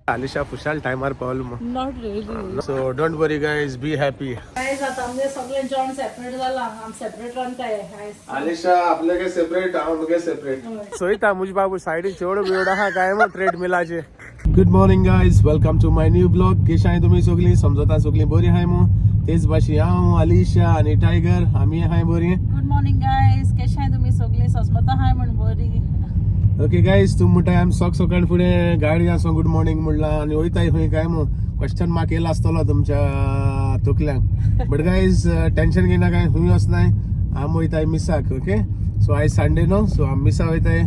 आलिशा खुशाल टायमार पावल मग. Not really. So don't worry guys, be happy. Guys, आता आमचे सगळे जॉन सेपरेट जाला, आम सेपरेट रांदताय. आलिशा आपले काय सेपरेट, हांव मुगे सेपरेट. सोयता मुज बाबू सायडीन चेवडो बिवडो आहा काय मग trade मिलाचे. Good morning guys, welcome to my new blog. कशी आहाय तुमी सगळीं? समजता सगळीं बरी आहाय मू. तेच भाशेन हांव, आलिशा आनी टायगर आमी आहाय बरी. गुड मॉर्निंग गायज, कशे आहाय तुमी सगळीं? सजमता हाय म्हण बरी. ओके गायज, तूं म्हणटाय आमी सक सकाळ फुडें गाडी आसा गुड मॉर्निंग म्हणलां आनी वयताय खंय काय मू क्वेश्चन मार्क येयला आसतलो तुमच्या तकल्यांक. बट गायज टेन्शन घेयना, काय खंय वचनाय, आमी वयताय मिसाक. ओके, सो आयज संडे न्हू, सो आमी मिसा वयताय.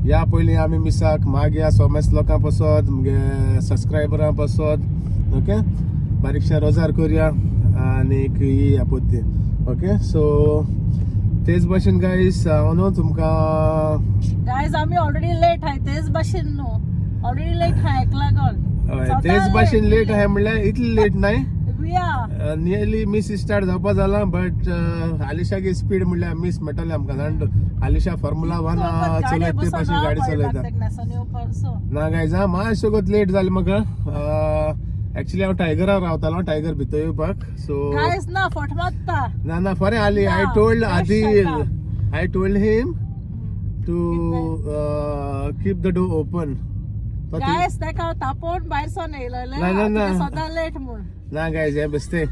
या पयलीं आमी मिसाक, मागीर सोमेस लोकां पसत, मुगे सबस्क्रायबरां पसत. ओके, बारीकशें रोजार करया आनीक येया परती. ओके, सो तेच भाशेन गायज हांव न्हू तुमकां गायज, आमी ऑलरेडी लेट हाय. तेच भाशेन न्हू, ऑलरेडी लेट हाय एक लागोन. हय, तेच भाशेन लेट आहे म्हणल्यार इतली लेट नाही. या. नियरली मिस स्टार्ट जावपा जाला, बट आलिशागी स्पीड म्हणल्यार मिस मेळटलें आमकां. जाण आलिशा फॉर्मुला वन चलयता ते भाशेन गाडी चलयता. ना गायज, हा मातशें लेट जालें म्हाका. एक्चुली हांव टायगरार रावतालो, टायगर भितर येवपाक सो गायज ना फट मारता. ना ना, फरें आली. I told Adil, I told him to keep the door open. Guys, ताका हांव तापोवन भायर सोन येयलें. ना, ना, ना. सदां लेट म्हूण. ना गायज, हें बेस्ते.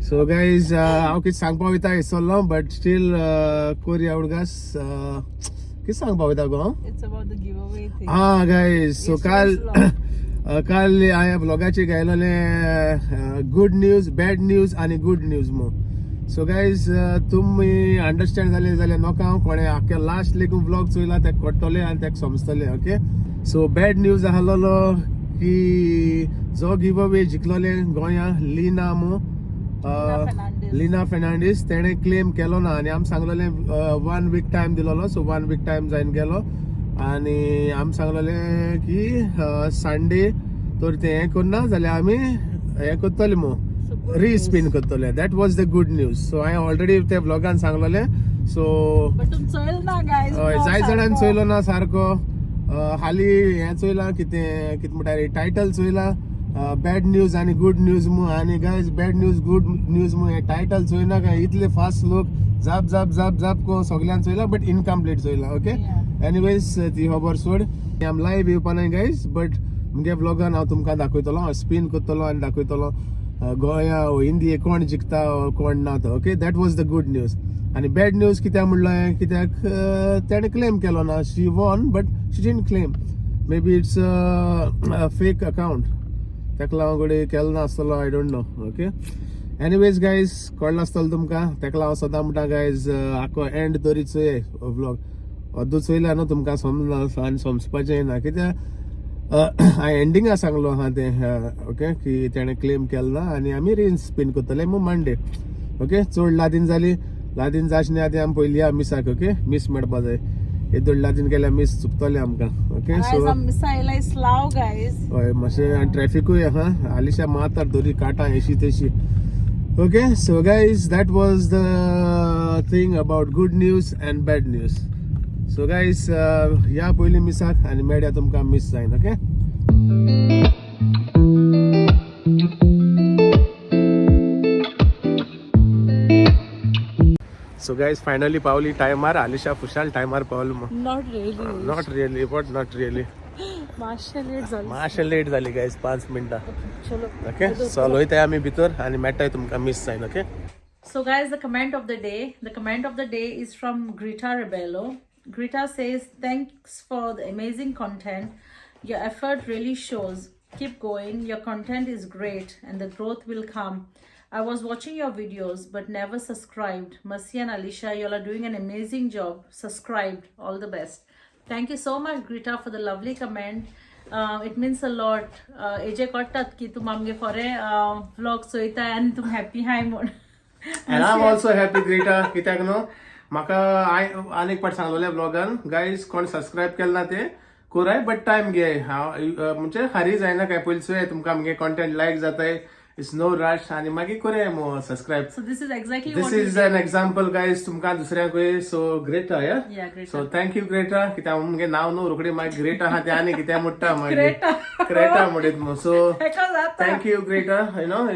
सो गायज, हांव कितें सांगपा वयता विसरलो, बट स्टील कोरया उडगास. कितें सांगपा वयता गो हांव? It's about the give away thing. हा गायज, सो It's काल so long. काल हांवें व्लॉगाचेर गायलेलें गुड न्यूज, बॅड न्यूज आनी गुड न्यूज म्हूण. सो गायज, तुमी अंडरस्टँड जाले जाल्यार नोका हांव कोणें आख्खे लास्ट लेगून व्लॉग चोयला तेका कळटलें आनी तेका समजतलें. ओके, सो बॅड न्यूज आहलोलो की जो गिव अवे जिखलोले गोंया लिना मू, फेर्नांडीस. लिना फेर्नांडीस, तेणें क्लेम केलो ना. आनी आमी सांगलेलें वन वीक टायम दिलोलो. सो वन वीक टायम जायन गेलो आनी आमी सांगलेलें की संडे तर तें हें करना जाल्यार आमी हें करतले मू, रिस्पीन करतले. That was the good news. So हांवें ऑलरेडी ते व्लॉगान सांगलेलें. सो बट तुमी चोयल ना गायज. हय, जाय जाणांनी चोयलो ना सारको. हाली हें चोयलां, कितें कितें म्हणटा टायटल चोयलां, बॅड न्यूज आनी गुड न्यूज मू. आनी guys, bad news good news मू हें टायटल चोयना काय इतले फास्ट लोक झाप झाप झाप झाप करून सगळ्यान चोयला, बट इनकम्प्लीट चोयला. ओके, एनिवेज ती खबर सोड. आम लायव्ह येवपा नाय गायज, बट मुगे व्लॉगान हांव तुमकां दाखयतलो, हांव स्पिन करतलो आनी दाखयतलो गोंया इंडिये कोण जिखता कोण ना तो. Okay, that was the good news. आनी बॅड न्यूज कित्याक म्हणलें हांवें, कित्याक तेणें क्लेम केलो ना. She won but she didn't claim. Maybe it's fake account, तेका लागून घडये केलो ना आसतलो, I don't know. Okay, anyways guys, कळ्ळो आसतलो तुमकां. तेका लागून सदां म्हणटा गायज, आख्खो एंड तरी चोय व्लॉग. अर्दो चोयला न्हू तुमकां समजना आनी समजपाचें ना कित्याक हांवें एंडिंगा सांगलो आहा तें. ओके, की तेणें क्लेम केलो ना आनी आमी रिन स्पिन करतले मग मंडे. ओके, चड लादीन जाली. लादीन जावचे न्ही आदी आमी पयली या मिसाक. ओके, मीस मेळपा जाय. येदोळ लादीन केल्यार मीस चुकतलें आमकां. ओके, गायज, सो आमी मिसा येयला स्लाव गायज. हय, मातशें आनी ट्रॅफिकूय आहा. आलिशा मारता दोरी काटा येशी तेशी. Okay, so guys, that was the thing about good news and bad news. So guys, या पयलीं मिसाक आनी मेळया तुमकां मीस जायन. ओके. सो गायज, finally पावली टायमार. आलिशा खुशाल टायमार पावली मग. Not really. Not really, but not really. मातशें लेट जालें. मातशें लेट जाली गायज, 5 मिनटां. चलो. ओके, चल वयताय आमी भितर आनी मेळटाय तुमकां मीस जायन. Okay. So, guys, the comment of the day. The comment of the day is from Greta Rebello. Greta says, "Thanks for the amazing content. Your effort really shows. Keep going. Your content is great and the growth will come. I was watching your videos but never subscribed. Mercy and Alisha, you all are doing an amazing job. Subscribed. All the best." Thank you so much, Greta, for the lovely comment. It means a lot. एजे कळटात की तूं आमगे फोरे vlog चोयता आनी तूं happy हाय म्हूण. And I am also happy, Greta. कित्याक न्हू म्हाका हांवें आनीक फावट सांगलेलें ब्लॉगान गायज, कोण सबस्क्रायब केलें ना ते कोराय, बट टायम घे. हांव म्हणजे हारी जायना काय, पयलीं चोय तुमकां आमगे कॉन्टेंट लायक जाताय. It's no rush आनी मागीर करया मो subscribe. So this is exactly this what is an example guys तुमकां दुसऱ्यांकूय. सो ग्रेटा, या. Yeah, Greta. So thank you Greta. कित्याक मुगे नांव न्हू, रोखडी मागीर ग्रेटा आहा तें आनी कितें म्हणटा मागीर. ग्रेटा. क्रेटा म्हणीत मो. सो हेका जाता. Thank you Greta,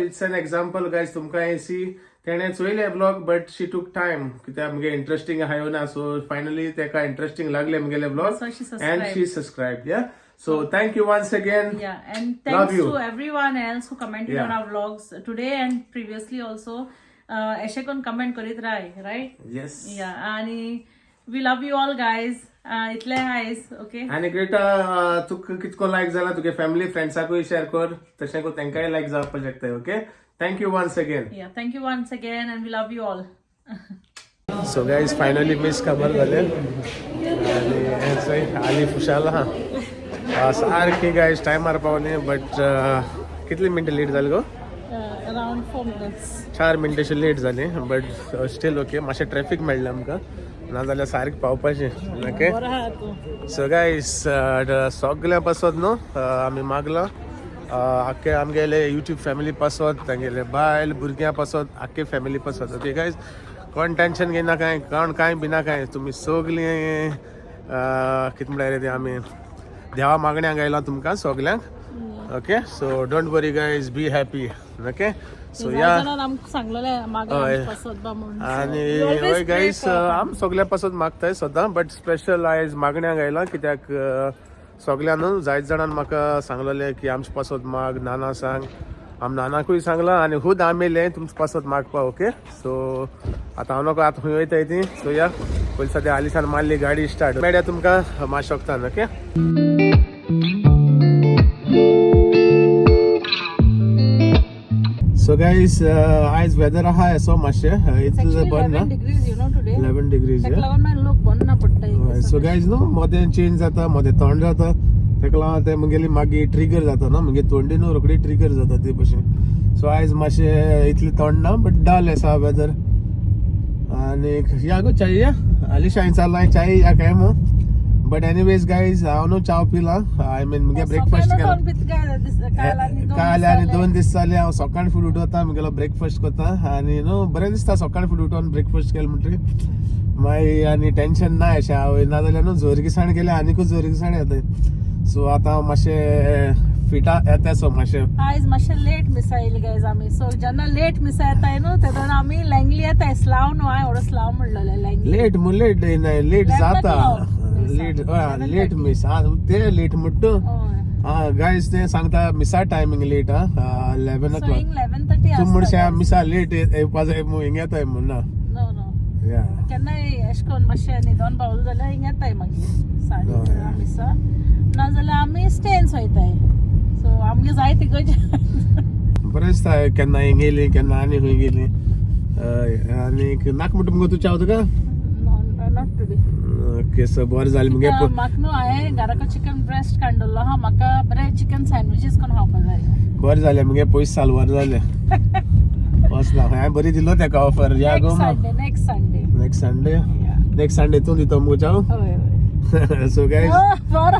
it's an example guys तुमकां. सी, तेणें चोयले vlog, but she took time कित्याक मुगे इंट्रस्टींग आहा ना. सो फायनली तेका इंट्रस्टींग लागले मुगेले vlog. That's why she and subscribed. She subscribe, yeah. So thank you once again. Yeah, and Love thanks you. To everyone else who commented Yeah. on our vlogs today and previously also. अशें करून comment करीत राय, right? येस. या, आणि we love you all guys. इतले आयज, okay. आनी Greta, तुका कितको लायक जाला तुगे फॅमिली फ्रेंड्साकूय शेअर कर, तशें करून तांकांय लायक जावपाक शकता. Okay, thank you once again. Yeah, thank you once again and we love you all. So guys, finally miss खबर जाले आनी हें चोय, आली फुशाल आहा सारकी. गायज, टायमार पावली, बट कितली मिनटां लेट जाली गो? Around 4 minutes. 4 मिनटां लेट जाली, बट स्टील ओके. मातशें ट्रॅफीक मेळ्ळें आमकां, नाजाल्यार सारकें पावपाचें. ओके. बरो आहा तूं. सो गायज, सगळ्यां पासत न्हू आमी मागलां, आख्खे आमगेले युट्यूब फॅमिली पासत, तांगेले बायल भुरग्यां पासत, आख्खे फॅमिली पासत. ओके गायज, कोण टेंशन घेयना कांय, कोण कांय भिना कांय. तुमी सगळीं कितें म्हणल्यार तें आमी देवा मागण्यांक आयलां तुमकां सगल्यांक. Okay, so don't worry guys, be happy. Okay, so yeah. जाणां आमकां सांगलेलें मागीर हय. पासत बा म्हणून. आनी हय गायस, आम सगल्या पासत मागताय सदां, बट स्पेशल आयज मागण्यांक आयलां कित्याक सगळ्यां न्हू जायत जाणान म्हाका सांगलेलें की आमचे पासत माग, नाना सांग. आम नानाकूय सांगलां आनी खूद आमी येयले तुमचे पासत मागपा. ओके, सो आतां हांव नको, आतां खंय वयताय ती. सो या, पयलीं सद्या आलिसान मारली गाडी स्टार्ट. मेळया तुमकां मातशें वखदान. ओके. सो गायज, आयज वेदर आहा असो मातशें इतलें बरें ना. Degrees today. 11 degrees. ताका लागून मागीर लोक बंद ना पडटा. सो गायज न्हू, मदें चेंज जाता, मदें थंड जाता, ताका लागून तें मुगेली मागीर ट्रिगर जाता न्हू, मुगे थंडी न्हू रोखडी ट्रिगर जाता ती भशेन. सो आयज मातशें इतलें थंड ना, बट डल आसा वेदर. आनी या गो चाय या आलिशा, हांवें चाललां चाय या काय मू. बट एनिवेज गायज, हांव न्हू चाव पिला, I mean मुगे ब्रेकफास्ट केला. काल आनी 2 दीस जाले हांव सकाळ फुडें उठता, मुगेलो ब्रेकफास्ट करता आनी न्हू बरें दिसता. सकाळ फुडें उठोन ब्रेकफास्ट केलें म्हणटकीर मागीर आनी टेंशन ना अशें. हांव नाजाल्यार न्हू जोरगिसाण केलें, आनिकूच जोरगिसाण येता. सो आतां हांव मातशें फिटा येता, सो मातशें आयज मातशें लेट मिसा येयली गायज आमी. सो जेन्ना लेट मिसा येताय न्हू तेन्ना आमी लँगली येताय. स्लाव न्हू, हांवें व्हडलो स्लाव म्हणलेलें, लँगली. लेट म्हण लेट येयना, लेट 11 जाता. o'clock. Late, हय, लेट मिस ते लेट म्हणटा. आं गायज, ते सांगता मिसा टायमींग लेट आं, 11 सो o'clock. हिंग 11:30. तूं म्हणशा मिसा लेट येवपा जाय म्हूण हिंग येताय म्हूण ना. No no. या. केन्नाय अशें करून मातशें न्हिदोन पावलें जाल्यार हिंग येताय मागीर 11:30 मिसा, नाजाल्यार आमी स्टेन्स वयताय. सो आमगे जाय तिगज. बरें दिसता, केन्ना हिंग येयली, केन्ना आनी खंय गेली. हय, आनी नाक म्हणटा मुगो तूं च्याव तुका. Not today. Okay, so बरें जालें मुगे. म्हाका न्हू हांवें घराक चिकन ब्रेस्ट काडलेलो आहा, म्हाका बरें चिकन सँडविचीस करून खावपा जाय. बरें जालें मुगे, पयस सालवार जालें. वचना हांवें बरी दिलो तेका ऑफर या गो. Next Sunday, next Sunday. Next Sunday, next Sunday तूं दितो मुगो च्याव. हय हय. सो गायज, बरो.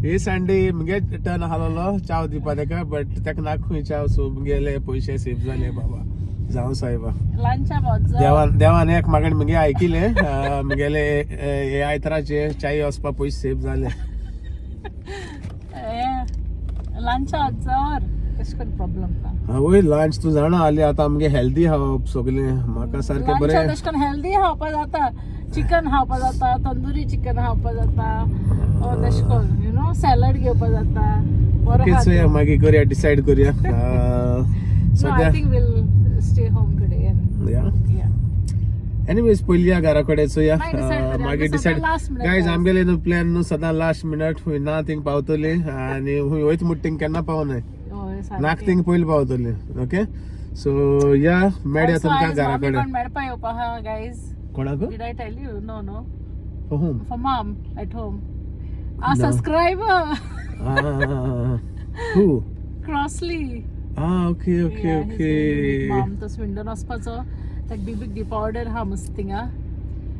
हे संडे मुगे टर्न आसलेलो च्याव दिवपा तेका, बट तेका नाक खंय च्याव. सो मुगेले पयशे सेफ जाले बाबा, जावं साहेबा. लंचा बहुत. देवान देवान एक मागणी मुगे आयकिलें, मुगेले हे आयतराचे च्याय वचपा पयशे सेफ जाले. लंचा वचर तशें करून प्रॉब्लम ना. आवय, लंच तूं जाणा आली, आतां आमगे हेल्दी खावप सगलें, म्हाका सारकें लंचा बरें. तशें करून हेल्दी खावपा जाता, चिकन खावपा जाता, तंदुरी चिकन खावपा जाता, तशें करून you know salad घेवपा जाता, बरो. ओके, चोया मागीर करया, डिसायड करया. I सद्या think we'll stay home today. या, एनिवेज पयली या घरा कडेन चोया. मागीर decide करया. मागीर आमगे डिसायड. सदां last minute guys, guys. आमगेले न्हू प्लॅन न्हू सदां लास्ट मिनट, हुंय ना थिंग पावतली आनी हुंय वयत मुट थिंग केन्ना पावनाय. नाक थिंग पयलीं पावतली. ओके, सो या, मेळया तुमकां घरा कडेन. मेळपा येवपा आहा गायज. कोणाक? Did I tell you? No, no. Whom? For mom at home. Our No. subscriber, who? Crossley. Ah, okay okay. Yeah, he's okay. going to meet mom. तो स्विंडन वचपाचो, ताका बिबीक दी पावडर आहा मस्त थिंगा.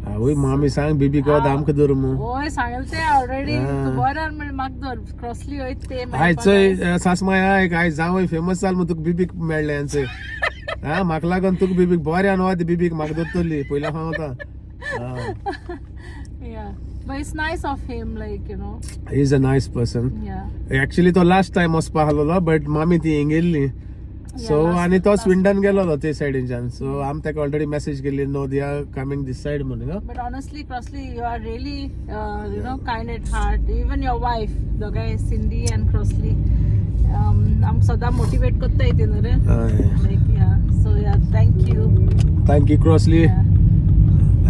आवय मामी सांग बीबी कळत आमकां दवर मू. वय सांगेल ते ऑलरेडी, तूं बरें म्हणल्यार म्हाका दवर क्रॉसली वयत ते. आयज चोय सासमाय, आयक, आयज जावय फेमस जाल मग तुका बीबीक मेळ्ळें चोय. हा, म्हाका लागून तुका बीबीक बरें न्हू, ती बीबीक म्हाका दवरतली पयल्या फावट. Yeah, but it's nice of him, like. He is a nice person. Actually तो लास्ट टायम वचपा आहलोलो, बट मामी ती हिंग येयल्ली, सो आनी तो स्विंडन गेलोलो ते सायडीनच्यान, सो आमी ताका ऑलरेडी मॅसेज केल्ली, no they are coming this side म्हणून. But honestly, Crossley, you are really, kind at heart. Even your wife, दोगांय Cindy and Crossley, आमकां सदां मोटिवेट करताय ती न्हू रे. Like, yeah. So yeah, thank you. Thank you Crossley.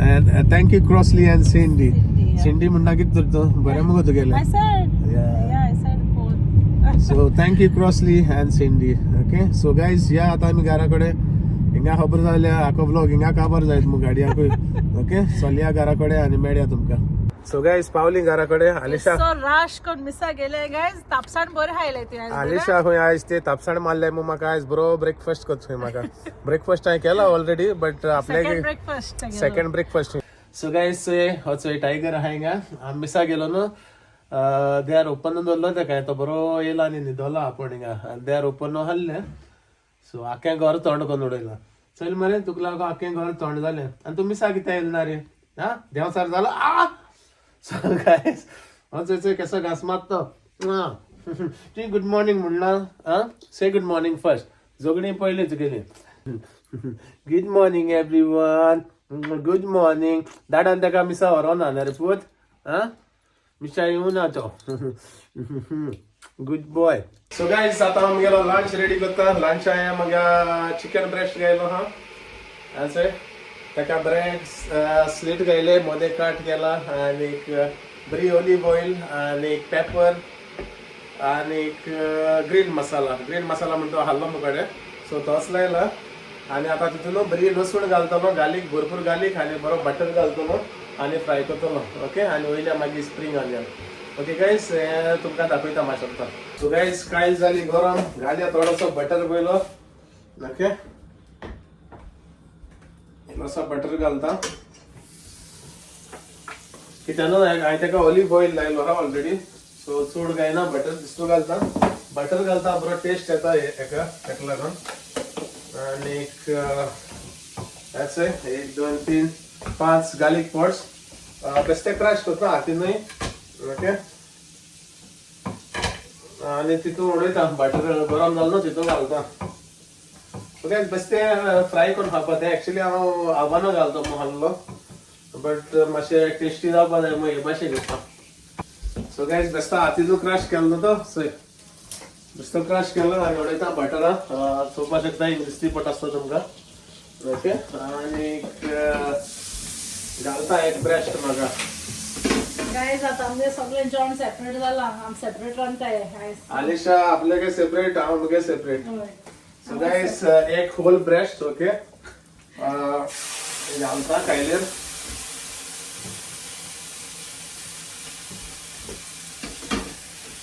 And thank you Crossley and Cindy. Cindy, yeah. Cindy म्हणटा कितें तर तूं बरें मुगो तुगेलें. I said. Yeah. Yeah, I said both. So thank you Crossley and Cindy. Okay, so guys, या आतां आमी घरा कडेन. हिंगा खबर जाल्या आखो व्लॉग हिंगा काबार जायत मग गाडयाकूय. ओके, चलया घरा कडेन आनी मेळया तुमकां. सो गायज, पावली घरा कडेन. आलिशा. So rush कोण मिसा गेले गायज, तापसाण बरें खायलें तुवें आयज. आलिशा खंय आयज ते तापसाण मारले मग म्हाका आयज बरो ब्रेकफास्ट करचो खंय म्हाका. ब्रेकफास्ट हांवें केला ऑलरेडी, बट आपल्याक second breakfast. Second breakfast. So guys, हो चोय टायगर आहा हिंगा. आमी मिसा गेलो न्हू, देर ओपन दवरलो तेका, तो बरो येयलो आनी न्हिदलो आपूण हिंगा, आनी देर ओपन आहलें. सो आख्खें घर तोंड करून उडयलां. चल मरे, तुका लागून आख्खें घर तोंड जालें. आनी तूं मिसा कित्याक येयलो ना रे? हा, देंवचार जालो आ. सो गायज, हो चोय चोय केसो घांस मारता तो. तुवें गुड मॉर्निंग म्हणलां? आं, से गुड मॉर्निंग फर्स्ट. झगडीं पयलीं तुगेलीं. Good morning everyone, good morning. दाडान ताका मिसा व्हरोना न्ही रे पूत? आं, मिसा येवना तो. Good boy. सो गायज, आतां आमगेलो लंच रेडी करता. लंच हांवें म्हज्या चिकन ब्रेस्ट घायलो आहा. आसा ताका बरें स्लीट घायले, मोदें कट केला, आनीक बरी ओलीव ऑयल आनी पेपर आनीक ग्रीन मसाला. ग्रीन मसाला म्हणटा तो हाडलो मुगे कडेन, सो तोच लायला. आनी आतां तितून बरी लसूण घालतलो, गार्लीक, भरपूर गार्लीक, आनी बरो बटर घालतलो आनी फ्राय करतलो. ओके, आनी वयल्या मागीर स्प्रींग ऑनियन. ओके गायज, हें तुमकां दाखयता मातशें आतां. सो गायज, कायल जाली गरम, घालया थोडोसो बटर पयलो. ओके, इल्लोसो बटर घालता कित्याक न्हू, हांवें ताका ऑलीव ऑयल लायलो आहा ऑलरेडी, सो चड घायना बटर, दिसतो घालता. बटर घालता, बरो टेस्ट येता हेका, ताका लागून. आनीक एक, दोन, तीन, पांच गार्लीक पॉट्स बेश्टे क्रश करता हातीनूय. ओके, आनी तितून उडयता. बटर गरम जालो न्हू, तितून घालता. ओके, बेश्टे फ्राय करून खावपा तें. एक्चुली हांव आवानो घालतो आहलो, बट मातशें टेस्टी जावपा जाय हे भाशेन करता. सो गायज, बेश्तो हातीनू क्रश केल्लो तो चोय, बेश्तो क्रश केलो आनी उडयता बटरां. चोवपा शकता, हिंग दिसती पडटा आसता तुमकां. ओके, आनीक घालता एक ब्रेस्ट म्हाका. गायज, आतां आमगे सगळें जेवण सेपरेट जालां, आमी सेपरेट रांदताय आयज. आलिशा आपल्यागे सेपरेट, हांव मुगे सेपरेट. हय. सो गायज, एक होल ब्रेस्ट, ओके, घालता कायलेर.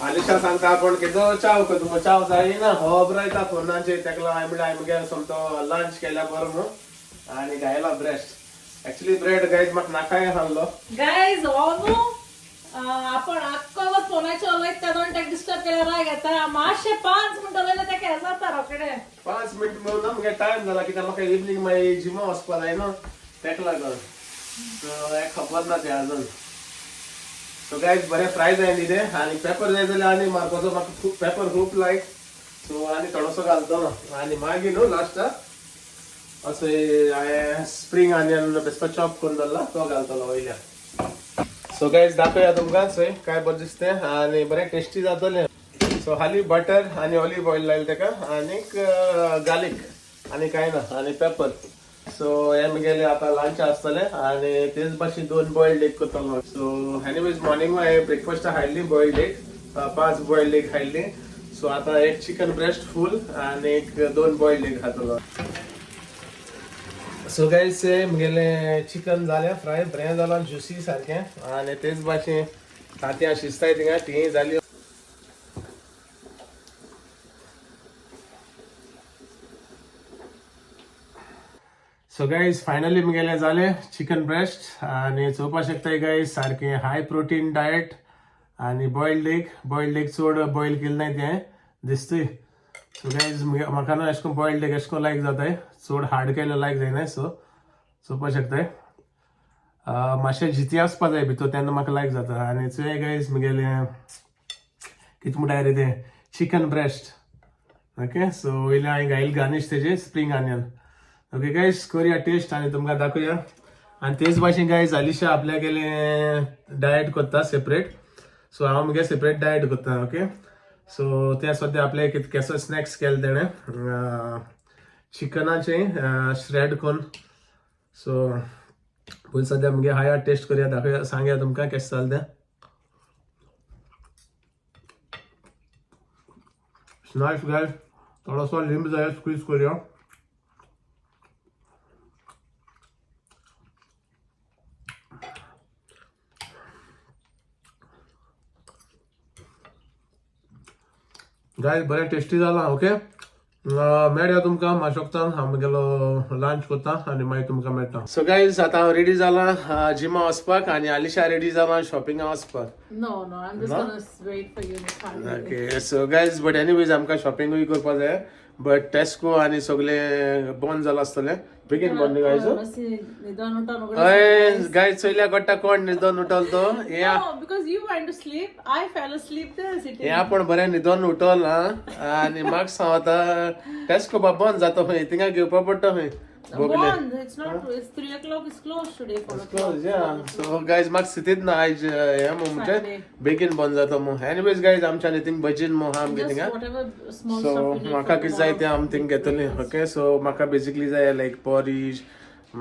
आलिशा सांगता आपण केदो चाव करता मग, चाव जायना, खबर येता फोनाचेर. ताका लागून हांवें म्हणलें, हांवें मुगे सोमतो लंच केल्या बरो न्हू, आनी घायला ब्रेस्ट. एक्चुली ब्रेड गायज म्हाका नाकाय आहलो. गायज, हो न्हू आपण आक्को फोनाचेर उलयता तेन्ना ताका डिस्टर्ब केल्यार राग येता. मातशें 5 मिनटां उलयल्यार ताका हें जाता रोखडें. 5 मिनट म्हणून मुगे टायम जाला, कित्याक म्हाका इवनींग मागीर जिमा वचपा जाय न्हू, ताका लागून. सो हें खबर ना तें अजून. सो गायज, बरें फ्राय जाय न्ही तें, आनी पेपर जाय जाल्यार आनी मारपाचो. म्हाका खूब पेपर खूब लायक, सो आनी थोडोसो घालतलो. आनी मागीर न्हू लास्टाक असो हांवें स्प्रींग आनियन बेश्टो चॉप करून दवरला, तो घालतलो वयल्यान. सो गायज, दाखोवया तुमकां चोय काय बरें दिसतें आनी बरें टेस्टी जातलें. सो हाली बटर आनी ऑलीव ऑयल लायलें ताका, आनीक गार्लीक, आनी कांय ना, आनी पेपर. सो हे मुगेलें आतां लंच आसतलें, आनी तेच भाशेन दोन बॉयल्ड एग करतलो. सो एनिवेज, मॉर्निंग हांवें ब्रेकफास्ट खायल्ली बॉयल्ड एग, पांच बॉयल्ड एग खायल्ली. सो आतां एक चिकन ब्रेस्ट फूल आनी एक दोन बॉयल्ड एग खातलो. सो गायज, मुगेलें चिकन जालें फ्राय, बरें जालां, ज्युसी सारकें. आनी तेच भाशेन तांतयां शिजताय थिंगा, तीं जाली. सो गायज, फायनली मुगेलें जालें चिकन ब्रेस्ट आनी चोवपा शकताय गायज, सारकें हाय प्रोटीन डायट आनी बॉयल्ड एग. बॉयल्ड एग चड बॉयल केलें नाय तें दिसतूय. सो गायज, म्हाका न्हू अशें करून बॉयल्ड एग अशें करून लायक जाताय, चड हार्ड केल्लें लायक जायना. सो चोवपा शकताय, मातशें जिती आसपा जाय भितर, तेन्ना म्हाका लायक जाता. आनी चोय गायज, मुगेलें कितें म्हणटाय रे तें, चिकन ब्रेस्ट. ओके, सो वयल्यान हांवें घायल गार्निश तेजे स्प्रींग आनियन. ओके गायज, करूया टेस्ट आनी तुमकां दाखोवया. आनी तेच भाशेन गायज, आलिशा आपल्या गेले डायट करता सेपरेट, सो हांव मुगे सेपरेट डायट करता. ओके, सो तें सद्या आपल्या कितें केसो स्नॅक्स केले तेणें चिकनाचे श्रेड करून. सो पयलीं सद्या मुगे हाया टेस्ट करूया, दाखोवया, सांगया तुमकां केशें जालें तें. नायस गायज, थोडोसो लिंब जाय, स्क्वीज करूया. गायज, बरें टेस्टी जाला. ओके, मेळया तुमकां माशोकतान. हांव म्हगेलो लंच करता आनी मागीर तुमकां मेळटा. सो गायज, आतां हांव रेडी जाला जिमा वचपाक आनी आलिशा रेडी जाला शॉपिंगा वचपाक. No, I'm just No? gonna wait for you in the car. Okay, so guys, but anyways आमकां शॉपिंगूय करपा जाय, बट टेस्को आनी सगळे बंद जाला आसतलें. बेगीन बंद गायज. न्हिदोन उठोन हय गायज, चोयल्या कट्टा कोण न्हिदोन उठल तो हे. No, because you went to sleep. I fell asleep there sitting. हे आपण बरें न्हिदोन उठल हा आनी म्हाका सांग, आतां टेस्को बा बंद जाता खंय, थिंगा घेवपा पडटा खंय Bogle. Bond. It's not. It's 3 o'clock. It's closed today. 4 o'clock. Close, yeah. So guys, म्हाका स्थितीत ना आयज हें मू म्हणजे Saturday. बेगीन बंद जाता मू. एनिवेज गायज, आमच्यान थिंग भजीन मू आहा आमगे Just थिंगा. whatever small so stuff you need म्हाका for कितें जाय tomorrow. तें आमी थिंग घेतली. ओके, सो म्हाका बेजिकली जाय लायक पॉरीज,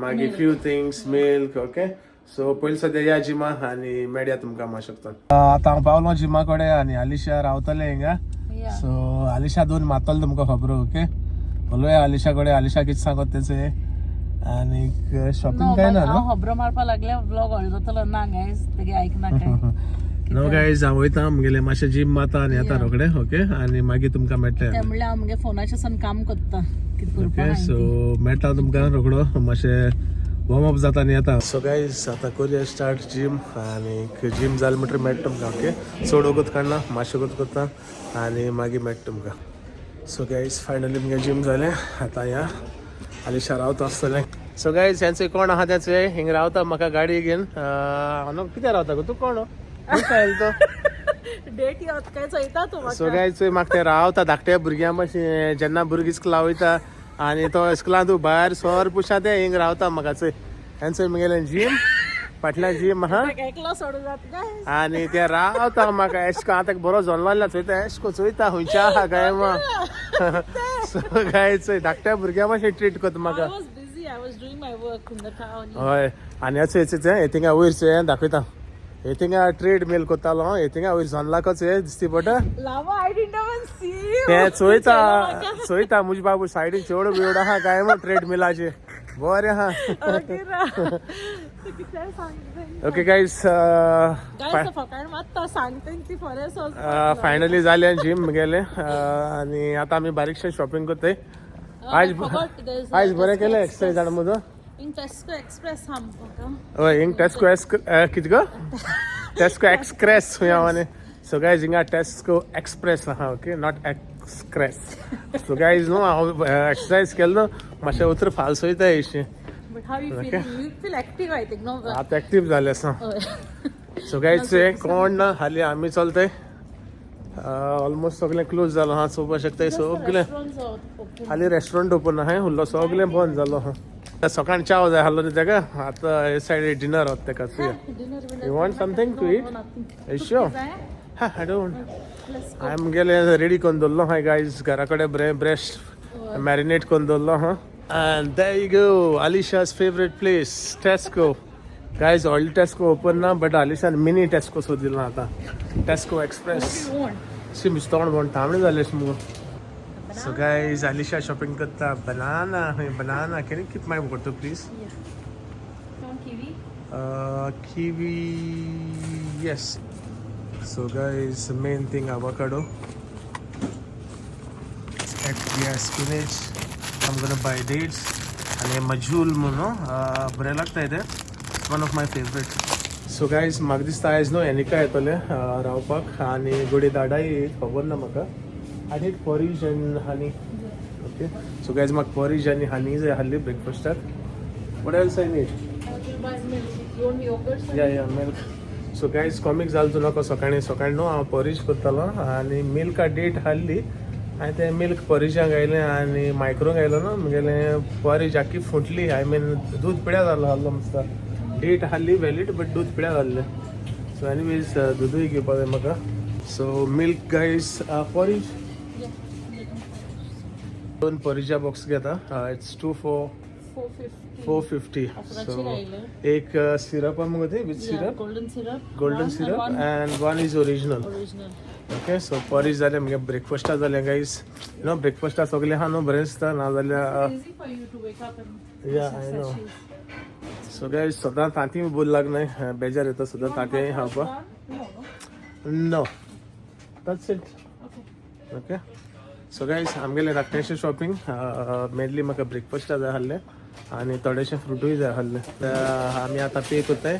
मागीर few things, milk. Okay, so पयलीं सद्या या जिमा आनी मेळया तुमकां मातशें. आतां हांव पावलो जिमा कडेन आनी आलिशा रावतलें हिंगा. Yeah. सो आलिशा दोन मातल तुमकां खबर. ओके, उलोवया आलिशा कडेन, आलिशा कितें सांगत तेचें. आनी शॉपिंग काय ना न्हू? हांव खबरो मारपा लागले, व्लॉग व्हडलो जातलो ना गायज, तेगे आयकना काय. नो गायज, हांव वयता, मुगेलें मातशें जीम मारता आनी येता रोखडें. ओके, आनी मागीर तुमकां मेळटा. ते म्हणल्यार हांव मुगे फोनाचेर सान काम करता, कितें करपा. ओके, सो मेळटा तुमकां रोखडो, मातशें वॉर्म अप जाता आनी येता. सो गायज, आतां करूया स्टार्ट जीम आनी जीम जालें म्हणटकीर मेळटा तुमकां. ओके, चड वगत काडना, मातशें वगत करता आनी मागीर मेळटा तुमकां. सो गायज, फायनली मुगे जीम जालें. आतां या आलिशा रावता आसतलें. सो गायज, हेंचे कोण आहा तेचे हिंग रावता म्हाका गाडी घेवन. हांव कित्याक रावता गो? तूं कोण खंय आयलो तो? डेट येवत काय चोयता तूं. सो गायज, चोय म्हाका तें रावता धाकट्या भुरग्यां भशेन. जेन्ना भुरगीं इस्कुला वयता आनी तो इस्कुलांत तूं भायर सर पुशा, तें हिंग रावता म्हाका. चोय, हेंचो मुगेलें जीम, फाटल्यान जीम आहा. एकलो सोडूं जाता गायज. आनी ते रावता म्हाका एशको. आतां बरो जल्लो चोयता, एशको चोयता खंयच्या आहा काय मा. सो गायज, चोय धाकट्या भुरग्यां भशेन ट्रीट करता म्हाका. I was busy. I was doing my work in the town. हय, आनी हेच हें थिंगा वयर चोय, दाखयता. हे थिंगा ट्रेड मिल करतालो हांव. हे थिंगा वयर जनलाकच हे दिसती पडटा. Lava, I didn't even see you. ते चोयता चोयता मुज बाबू सायडीन चेडो बिवडो आहा काय मग ट्रेड मिलाचे, बरें आहा. कितें सांगता? ओके गायज, गायज, फकाण मात्ता सांगता ती फॉरेस्ट. फायनली जालें जिम गेलें आनी आतां आमी बारीकशें शॉपिंग करताय. आयज आयज बरें केलें एक्सरसाइज जाणा म्हजो. In Tesco Express हम हय, हिंग टेस्को एक्स कितें गो, टेस्को एक्सप्रेस खंय हांव. आनी सो गायज, हिंगा टेस्को एक्सप्रेस आहा, okay, not express. So guys, न्हू हांव एक्सरसाइज केलो, मातशें उतर फाल्स वयता अशें. But how you feel? You feel active, I think, no? आतां एक्टीव जालें आसा. सो गायज, कोण ना हाली, आमी चलताय. ऑलमोस्ट सगळें क्लोज जालो आहा, चोवपाक शकताय सगळें. हाली रेस्टॉरंट ओपन आहा, उरलो सगळें बंद जालो आहा. सकाळी च्याव जाय आहलो न्ही तेका, आतां हे सायड डिनर वता तेका. चोया. You want something to eat? You sure? हा, I don't. हांवें मुगेलें रेडी करून दवरलो हांवें गायज, घरा कडेन बरें ब्रेस्ट मॅरिनेट करून दवरलो आहा. And there you go, Alisha's favorite place, Tesco. Guys, व्हडलें टेस्को ओपन ना, बट आलिशान मिनी टेस्को सोदिलां आतां, टेस्को एक्सप्रेस. शी, म्हजें तोंड बोंड तांबडें जालें मुगो. सो गायज, आलिशा शॉपिंग करता. Banana, banana. Can you keep my water, please? Kiwi. Kiwi, yes. So guys, main thing, avocado. Yeah, spinach. I'm gonna buy dates. आनी मजूल म्हणून बरें लागता तें, one of my favourite. So guys, म्हाका दिसता आयज न्हू एनिका येतलें रावपाक आनी गोडी दाडाय खबर ना म्हाका. I need porridge and honey. Okay, so guys, म्हाका पॉरीज आनी हनी जाय आहली ब्रेकफास्टाक. What else I need? Yeah, milk. So guys, comic जालो तूं नाका. सकाळीं सकाळीं न्हू हांव पॉरीज करतालो आनी मिल्का डेट हाडली आनी तें मिल्क पॉरिजाक घायलें आनी मायक्रो घायलो न्हू, म्हगेलें पॉरीज आख्खी फुटली. I mean, दूद पिड्यार जालो आहलो दिसता. डेट आहली व्हॅलीड, बट दूद पिड्यार जाल्लें. सो एनिवेज, दुदूय घेवपा जाय म्हाका. सो मिल्क गायज, पॉरीज, दोन पॉरीजा बॉक्स घेता. It's two four 450. So एक सिरप मुगो ते, with syrup. Golden syrup. Golden syrup and one is original. Original. Okay, so porridge जालें म्हगे, ब्रेकफास्टा जालें. गायज, you know ब्रेकफास्टा सगळें आहा न्हू, बरें दिसता ना जाल्यार. Easy for you to wake up and Yeah, I know. So guys, सदां तांती बोल लागनाय, बेजार येता सदां तांती खावपाक. No, that's it. Okay, so guys, आमगेलें धाकटेशें शॉपिंग. मेनली म्हाका ब्रेकफास्टा जाय आहलें आनी थोडेशें फ्रुटूय जाय आहलें. आमी आतां पे करताय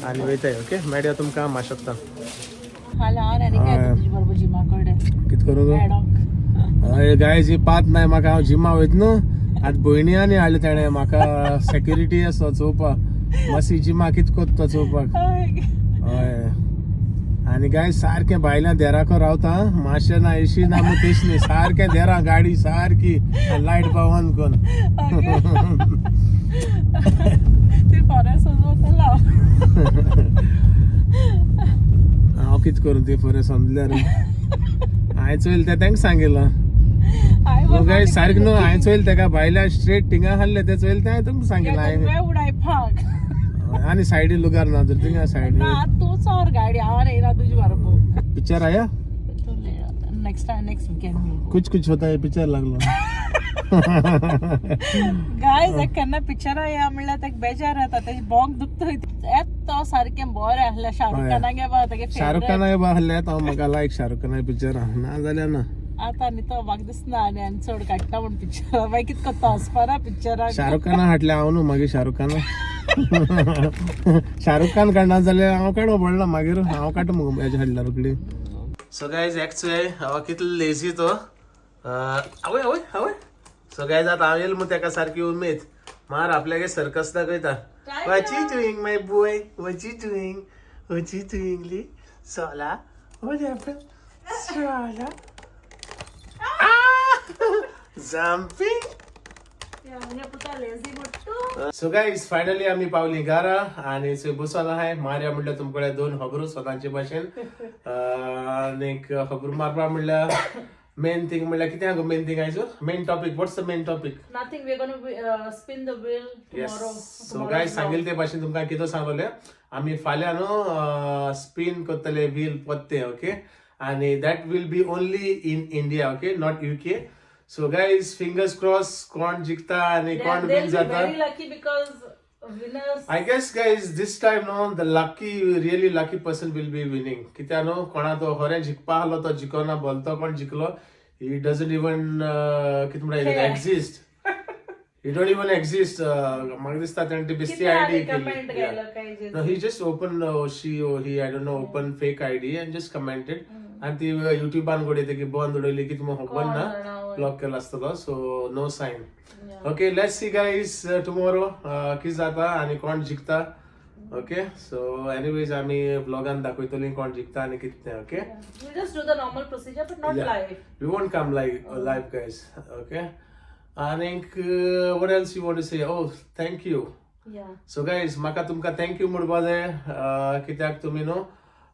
आनी वयताय. ओके, मेळया तुमकां माशें. हाल हांव आनी काय तुजे बरोबर जिमा कडेन. कितें करूं गो? मॅडम. हय गायज, ही पात नाय म्हाका. हांव जिमा वयत न्हू, आतां भयणी आनी हाडले तेणें म्हाका सेक्युरिटी आसा चोवपाक. मातशी जिमा कितें कोत्ता चोवपाक. हय, आनी गाय सारकें भायल्या देराको रावता. मातशें ना एशी ना मग तेश न्ही, सारकें देरा गाडी सारकी लायट बंद करून. ती फॉरेस्ट वचून लाव. हांव कितें करूं ती फुडें समजल्यार? हांवें चोयल तें तांकां सांगिलां. गाय सारकें न्हू, हांवें चोयल तेका भायल्या स्ट्रेट थिंगा आहलें तें चोयल तें हांवें तुमकां सांगिलां हांवें. उडाय फाक. आनी सायडी लुगार ना तर थिंगा सायडी. ना, तूं चोर गाडी, हांव येयना तुजे बरोबर. पिक्चर आया. Next time, next weekend. कुछ कुछ होता है पिक्चर लागलो. गायज, एक केन्ना पिक्चरां या म्हणल्यार तेका बेजार जाता, तेजी बोंक दुखता. येत तो सारकें बरें आसलें शाहरुख खानाक बा तेगे. शाहरुख खान आहले हांव, म्हाका लायक शाहरुख खाना पिक्चर, ना जाल्यार ना. आतां न्ही तो म्हाका दिसना आनी आनी चड काडटा म्हूण पिक्चरां. मागीर कितें करता, वचपाना पिक्चराक. शाहरुख खाना हाडले हांव न्हू, मागीर शाहरुख खान, शाहरुख खान काडना जाल्यार हांव काडूं पडला. मागीर हांव काडटा मुगो हेजे हाडल्या रोखडी. सो गायज, एक्चुअली हांव कितलो लेजी तो. आवय आवय आवय. सो गायज, आतां हांव येयल मू तेका सारकी उमेद मार आपल्यागे सर्कस दाखयता. What you doing, my boy? What you doing? What you doing, Lee? Sola? What happened? Sola? Ah! Jumping? So guys, finally आम्ही पावली घरा आणि थंय बसून आहाय. मार्या म्हणल्यार तुमकडे दोन खबरो स्वताचे भाशेन आनीक खबरो मारपा म्हणल्यार मेन थिंग म्हणल्यार कितें आहा गो मेन थिंग आयज? Main topic, what's the main topic? Nothing. We're going to spin the wheel yes tomorrow. So guys, सांगेल ते भाशेन तुमकां कितें सांगलें, आमी फाल्यां न्हू स्पिन करतले व्हील पत्ते. ओके, आनी that will be only in India, okay, not UK. So guys, fingers cross कोण जिखता आनी कोण They'll win be जाता. very lucky because winners. I guess guys, this time no, the lucky, really lucky person will be winning. कित्याक न्हू कोणा तो खरें जिखपा आहलो तो जिखना, बोलतो कोण जिखलो, he doesn't even कितें म्हणटा Care. Exist, he don't even exist. म्हाका दिसता तेणें ती बेश्टी आयडी कमेंट केली. केलं काही. No, he just opened, she or he, I don't know, open fake ID and just commented. आणि ती युट्यूबान गोडी की बंद उडयली की तुमकां खबर ना, ब्लॉक केला आसतलो. So no sign. Okay, let's see guys, tomorrow कितें जाता आनी कोण जिखता. ओके, सो एनिवेज, आमी ब्लॉगान दाखयतली कोण जिखता आनी कितें तें. Okay. We'll just do the normal procedure, but not live. We won't come live, guys. Okay, आनीक what else you want to say? Oh, thank you. So guys, म्हाका तुमकां thank you म्हणपा जाय, कित्याक तुमी न्हू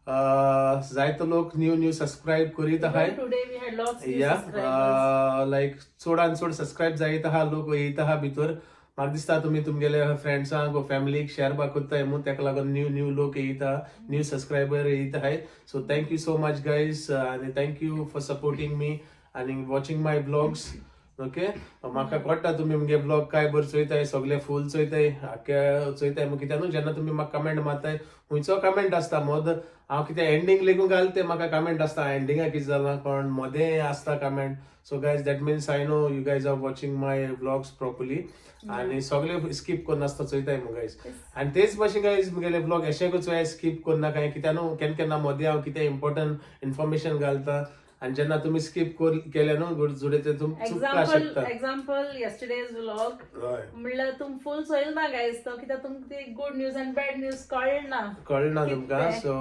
जायतो लोक न्यू न्यू सबस्क्रायब करीत आहाय. Even today we had lots new या subscribers. लायक चडान चड सबस्क्रायब जायत आहा, लोक येयत आहा भितर. म्हाका दिसता तुमी तुमगेले फ्रेंड्सांक वो फॅमिलीक शेअर बा करताय म्हूण तेका लागून न्यू न्यू लोक येयत आहा, न्यू सबस्क्रायबर येयत आहाय. So thank you so much, guys, आनी thank you for supporting me आनी वॉचिंग my blogs. ओके, म्हाका कळटा तुमी मुगे ब्लॉग काय बरें चोयताय, सगळे फूल चोयताय, आख्खे चोयताय मग कित्याक न्हू जेन्ना तुमी म्हाका कमेंट मारताय, खुंयचो कमेंट आसता मोद हांव कितें एंडींग लेगून घाल ते म्हाका कमेंट आसता, एंडिंगा कितें जालां कोण मदें आसता comment. So guys, that means I know you guys are watching my vlogs properly आनी सगळे स्कीप करनासता चोयताय मग गायज. आनी तेच भाशेन गायज, मुगेले ब्लॉग अशेंकूच चोय, स्कीप करना काय, कित्याक न्हू केन्ना केन्ना मदें हांव कितें इम्पोर्टंट इन्फॉर्मेशन घालता आनी जेन्ना तुमी स्कीप केले न्हू जुडे ते तुम चुकपाक एक्झाम्पल शकता. Example, yesterday's vlog. हय. म्हणल्यार तुम फूल चोयल ना गायज तो, कित्याक तुमकां ती गुड न्यूज आनी बॅड न्यूज कळना ना. कळना तुमकां. सो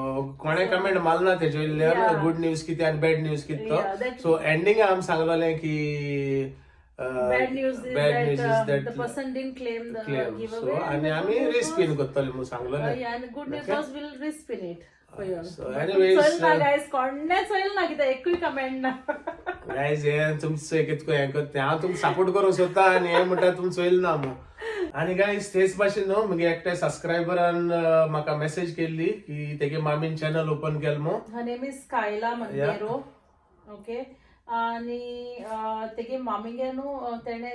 कोणे कमेंट मारना तेजे वयल्यान गुड न्यूज कितें आनी बॅड न्यूज कितें तो. सो एंडिंग आमी सांगलोलें की bad news is bad that news is the that person didn't claim the claim. Giveaway. So आनी आमी रिस्पिन करतले म्हणून सांगलोलें. Yeah, and good news was we'll respin it for you. So anyways, Choyal ना guys, कोणें चोयल ना, कित्याक एकूय कमेंट ना. गायज, हें तुमचें कितको हें करता, हांव तुमकां सपोर्ट करूंक सोदता आनी हें म्हणटा तुमी चोयल ना मू. आनी गायज, तेच भाशेन न्हू मुगे एकट्या सबस्क्रायबरान म्हाका मेसेज केल्ली की तेगे मामीन चॅनल ओपन केल मू. Her name is Skyla Monteiro. Okay. आणि तेगे मामीगे न्हू तेणे,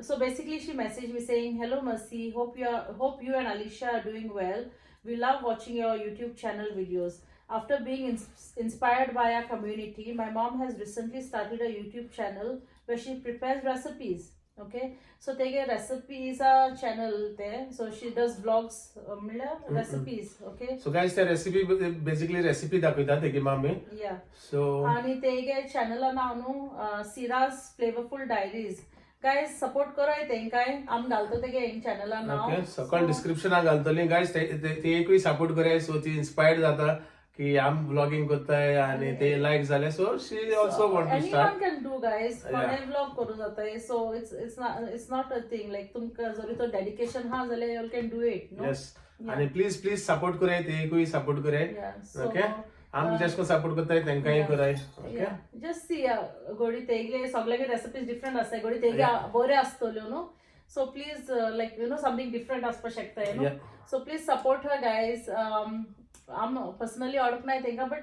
so basically she message me saying, "Hello Mercy, hope you and Alisha are doing well. We love watching your YouTube channel videos. After being inspired by our community, my mom has recently started a YouTube channel where she prepares recipes." Okay, so तेगे recipes channel ते, so she does vlogs, म्हणल्यार recipes. Okay. So guys, ते recipe, basically recipe दाखयता तेगे मामी. So आणि तेगे चॅनला नाव न्हू Siraj flavourful diaries. Guys, support कराय तेंकाय, आम घालतो तेगे चॅनला नाव. ओके, सकयल डिस्क्रिप्शनाक घालतली गायज. ते एकूय सपोर्ट कराय, सो ती इन्स्पायर्ड जाता की आम ब्लॉगिंग करताय आनी ते लायक जाले, so she also want to anyone start. Can do guys, कोणें व्लॉग करूं जाता. So it's not a thing like तुमकां जरी तो डेडिकेशन हा जाल्यार you can do it, no? Yes, आनी प्लीज प्लीज सपोर्ट कराय, ते एकूय सपोर्ट कराय. सो ओके, आम जशें सपोर्ट करताय तेंकांय कराय, ओके. जस्ट सी, गोडी तेगे सगळ्यांगे रेसिपीज डिफरंट आसता, गोडी तेगे बऱ्यो आसतल्यो न्हू. So please, like something different आसपाक शकता, you know. So please support her, guys. आम पर्सनली ओळखनाय तेंकां, but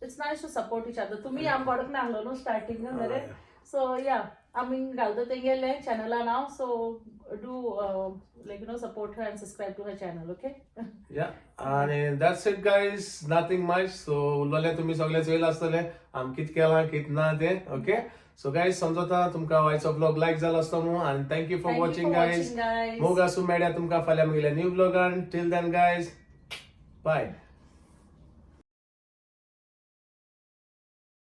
it's nice to support each other. तुमी आमकां ओळखना आहलो न्हू स्टार्टिंग मरे. सो या, आमी घालतो तेंगेले चॅनला नाव. So do like support her and subscribe to her channel, okay? या, आणि that's it guys, nothing much. So उरलेले तुमी सगळे चोयला आसतले आम कित केलां कित ना ते. ओके, सो गायज, समजता तुमकां आयचो ब्लॉग लायक जालो आसतो म्हणून आनी thank you for Thank you watching for guys. watching, guys. मोग आसूं, मेळया तुमकां फाल्यां मुगेल्या new ब्लॉगान. Till then guys, bye.